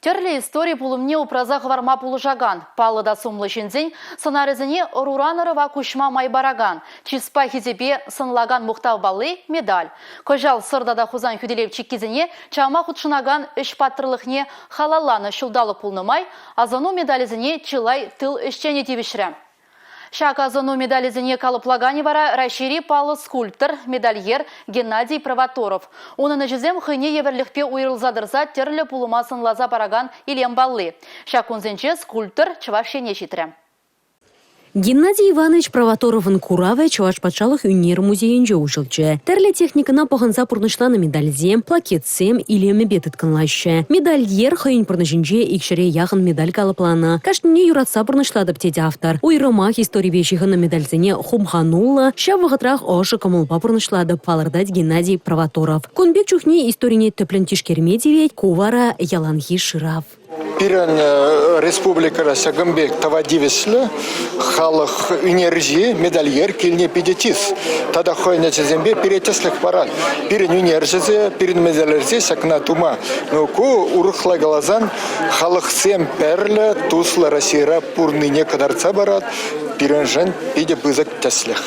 Тӗрлӗ истори пулӑмне упраса хӑварма пулӑшакан, паллӑ та сумлӑ ҫынсен сӑнарӗсене ӑруран ӑрӑва куҫма май паракан, чыспа хисепе сӑнлакан мухтав палли, медаль. Кӑҫал Сӑр тата Хусан хӳтӗлев чиккисене чавма хутшӑнакан ӗҫ паттӑрлӑхне халалланӑ ҫулталӑк пулнӑ май асӑну медалӗсене чылай тыл ӗҫченӗ тивӗҫрӗ. Ҫак асӑну медалӗсене калӑплаканӗ вара Раҫҫейри паллӑ скульптор, медальер Геннадий Провоторов. Унӑн ӗҫӗсем хӑйне евӗрлӗхпе уйрӑлса тӑрса тӗрлӗ пулӑма сӑнласа паракан илем палли. Ҫак кунсенче скульптор Чӑваш Ене ҫитрӗ. Геннадий Иванович Провоторовӑн куравӗ Чӑваш патшалӑх ӳнер музейӗнче уҫӑлчӗ. Тӗрлӗ техникӑна пӑхӑнса пурнӑҫланӑ медальсем, плакетсем илемӗпе тыткӑнлаҫҫӗ. Медальер хӑйӗн пурнӑҫӗнче икҫӗре яхӑн медаль калӑпланӑ. Кашнине юратса пурнӑҫлатӑп, тет автор. Уйрӑмах историпе ҫыхӑннӑ медальсене хумхануллӑ, ҫав вӑхӑтрах ӑшӑ кӑмӑлпа пурнӑҫлатӑп, палӑртать Геннадий Провоторов. Кун пек чухне историне тӗплӗн тишкерме тивет, ку вара яланхи шырав. Пирӗн республикӑра ҫакӑн пек тава тивӗҫлӗ халӑх ӳнерҫи, медальер килни питӗ чыс. Тата хӑйӗн ачисемпе пире тӗслӗх парать. Пирӗн ӳнерҫӗсе, пирӗн медальерсе ҫакна тума. Ну, ку урӑхла каласан, халӑхсем пӗрле туслӑ Российӑра пурӑннине кӑтартса парать. Пирӗншӗн питӗ пысӑк тӗслӗх.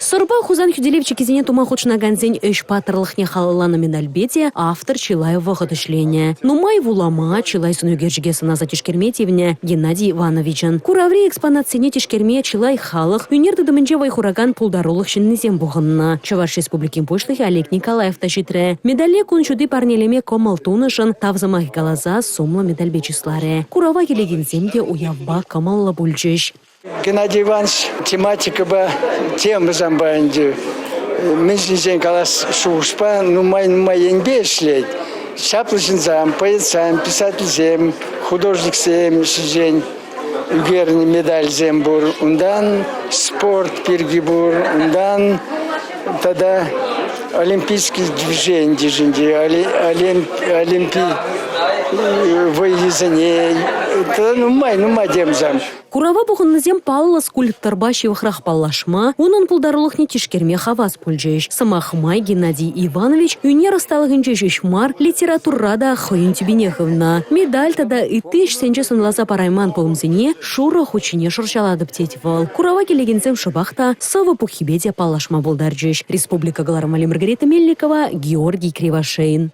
Сӑрпа Хусан хӳтӗлев чиккисене тума хутшӑнакансен ӗҫ паттӑрлӑхне халалланӑ медальпе те автор чылай вӑхӑт ӗҫленӗ. Нумай вулама, чылай сӑнӳкерчӗке сӑнаса тишкерме тивнӗ Геннадий Ивановичӑн. Кураври экспонатсене тишкерме чылай халӑх, ӳнер тытӑмӗнче вӑй хуракан пултарулӑх ҫыннисем пухӑннӑ. Чӑваш Республикин Пуҫлӑхӗ Олег Николаев та ҫитрӗ. Медале кун ҫути парнелеме кӑмӑл тунӑшӑн тав сӑмахӗ каласа сумлӑ медальпе чысларӗ. Курава килекенсем те уявпа кӑмӑллӑ пулчӗҫ. Геннадий Иванович тематикӑпа темӑсемпе ӗнтӗ мӗн ҫинчен калас шухӑшпа нумай-нумай енпе ӗҫлет. Чаплӑ ҫынсем, поэтсем, писательсем, художниксем ҫинчен ӳкернӗ медальсем пур. Унтан спорт пирки пур, унтан тата олимпийский движени ҫинче, олимпи вӑййисене тата нумай-нумай темӑсем. Курава пухӑннисем паллӑ скульпторпа ҫывӑхрах паллашма, унӑн пултарулӑхне тишкерме хавас пулчӗҫ. Сӑмах май, Геннадий Иванович ӳнер ӑсталӑхӗнче ҫеҫ мар, литературӑра та хӑйӗн тӳпине хывнӑ. Медаль тата ытти ӗҫсенче сӑнласа парайман пулӑмсене шурӑ хут ҫине шӑрҫалатӑп тет вӑл. Курава килекенсем шӑпах та сӑвӑ пуххипе те паллашма пултарчӗҫ. Республика кӑларӑмӗ Маргарита Мельникова, Георгий Кривошеин.